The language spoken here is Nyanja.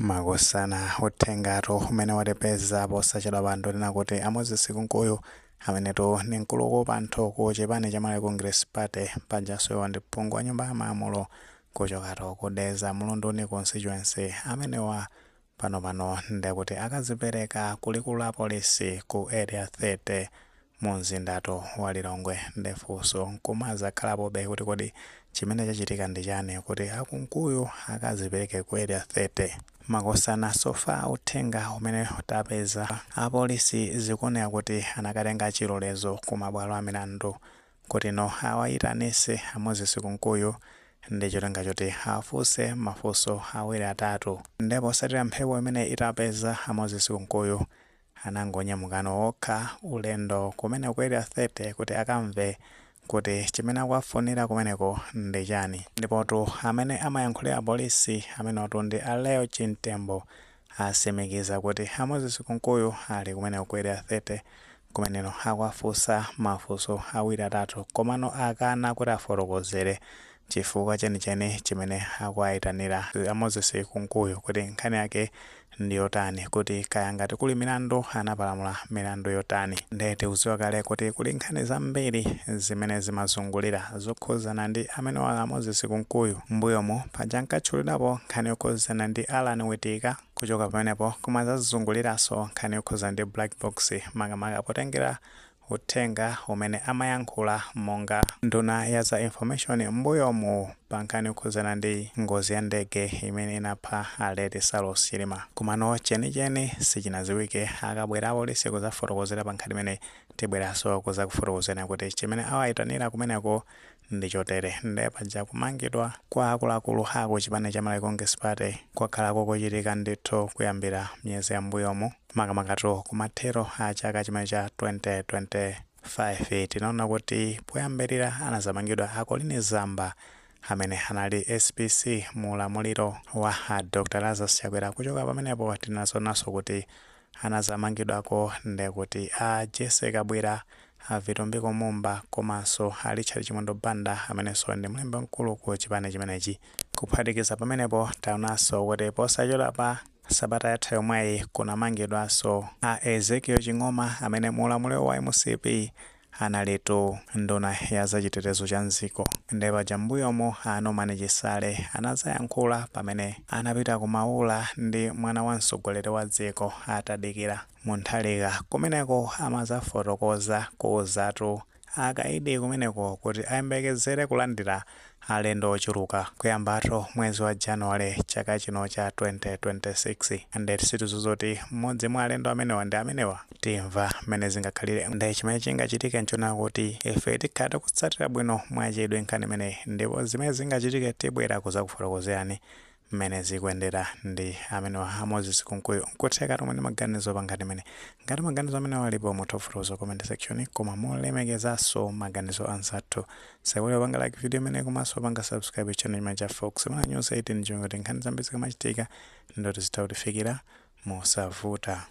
Makosana, uthengatu umene watipeza posachedwa pano ndinena kuti a Moses Kunkuyu, amenetu ndi mkulu wokopa anthu ku chipani cha Malawi Congress Party, pajanso iwo ndi phungu wa Nyumba ya Malamulo kuchokatu ku Dedza Mulunduni Constituency, amenewa panopano ndekuti akazipereka kulikulu la polisi ku Area 30 mu mzindatu wa Lilongwe. Ndefunso nkumazakhalapobe kuti kodi chimene chachitika ndi chani kuti a Kunkuyu akazipereke ku Area 30? Makosana, so far uthenga umene tapeza, apolisi zikuoneka kuti anakatenga chilolezo ku mabwalo a milandu kuti no awayitanise a Moses Kunkuyu ndi cholinga choti afunse mafunso awiri atatu. Ndipo posatira mphepo imene itapeza, a Moses Kunkuyu anangonyamukano okha ulendo kumene ku Area 30 kuti akamve kuti chimene akuwafunira kumeneko ndi chani. Ndipotu amene amayankhulira polisi, amenewatu ndi a Leo Chimtembo, asimikiza kuti a Moses Kunkuyu ali kumeneko ku Area 30, kumeneno akuwafunsa mafunso awiri atatu, komano akana kuti afotokozere chifukwa chenicheni chimene akuwayitanira a Moses Kunkuyu, kuti nkhani yake ndi yotani, kuti kaya ngati kuli milandu, anapalamula milandu yotani. Ndiye tikudziwa kale kuti kuli nkhani zambiri zimene zimazungulira zokhuzana ndi amene wa Moses Kunkuyu. Mbuyomu paja nkatchulirapo nkhani yokhuzana ndi Alan Witika. Kuchoka pamenepo kumazazunguliranso nkhani yokhuzana ndi black box, makamaka potengera uthenga umene amayankhula monga nduna ya za information mbuyomu pa nkhani yokhuzana ndi ngozi ya ndege imene inapha a late Saulos Chilima. Komano chenicheni sichinadziwike. Akabwera apolisi kuzafotokozera pa nkhani imeneyi, tibweranso kuzakufotokozerani kuti chimene awayitanira kumeneko ndi chotere. Ndiye paja kumangidwa kwa akuluakulu aku chipani cha Malawi Congress Party kwakhalako kuchitika ndithu kuyambira miyezi yambuyomu, makamakatu kumathero a chaka chimene cha 2025. Tinaona kuti poyambirira anazamangidwa a Colleen Zamba, amene anali SPC mu ulamuliro wa Dr Lazarus Chakwera. Kuchoka pamenepo tinazonanso kuti anazamangidwako ndekuti a Jesse Kabwira, a Vitumbiko Mumba, komanso a Richard Chimwendo Banda, amenenso ndi mlembi mkulu ku chipani chimenechi. Kuphatikiza pamenepo, taonanso kuti posachedwa pa sabata yatha yomweyi kunamangidwanso a Ezekiel Ching'oma, amene mu ulamuliro wa MCP analitu nduna ya zachitetezo cha mdziko. Ndiye paja mbuyomu a Norman Chisale anazayankhula pamene anapita kumaula ndi mwana wa mtsogoleri wa dziko atadikira Mutharika. Kumeneko amazafotokoza kuwuzatu akaidi kumeneko kuti ayembekezere kulandira alendo ochuluka kuyambatu mwezi wa Januwale chaka chino cha 2026. Nde situzoti mmodzi mwa alendo amenewa ndi amenewa. Timva mmene zingakhalire. Nde chimene chingachitike nchonena kuti ife tikhala tikutsatira bwino mwachidwi nkhani imeneyi, ndipo zimene zingachitike tibwera kuzakufotokozerani mmene zikuyendera ndi amenewa a Moses Kunkuyu. Nkutheka tomwe ndi maganizo pa nkhani imene. Ngati maganizo amenewa alipo, mutha kufotokoza comment section, koma molemekezanso maganizo anzathu. Saiwale panga like video imene, komanso panga subscribe channel chimene cha Fox Mana News 18, chimwe kuti nkhani zambiri zikamachitika ndoti zitha kutifikira mosavuta.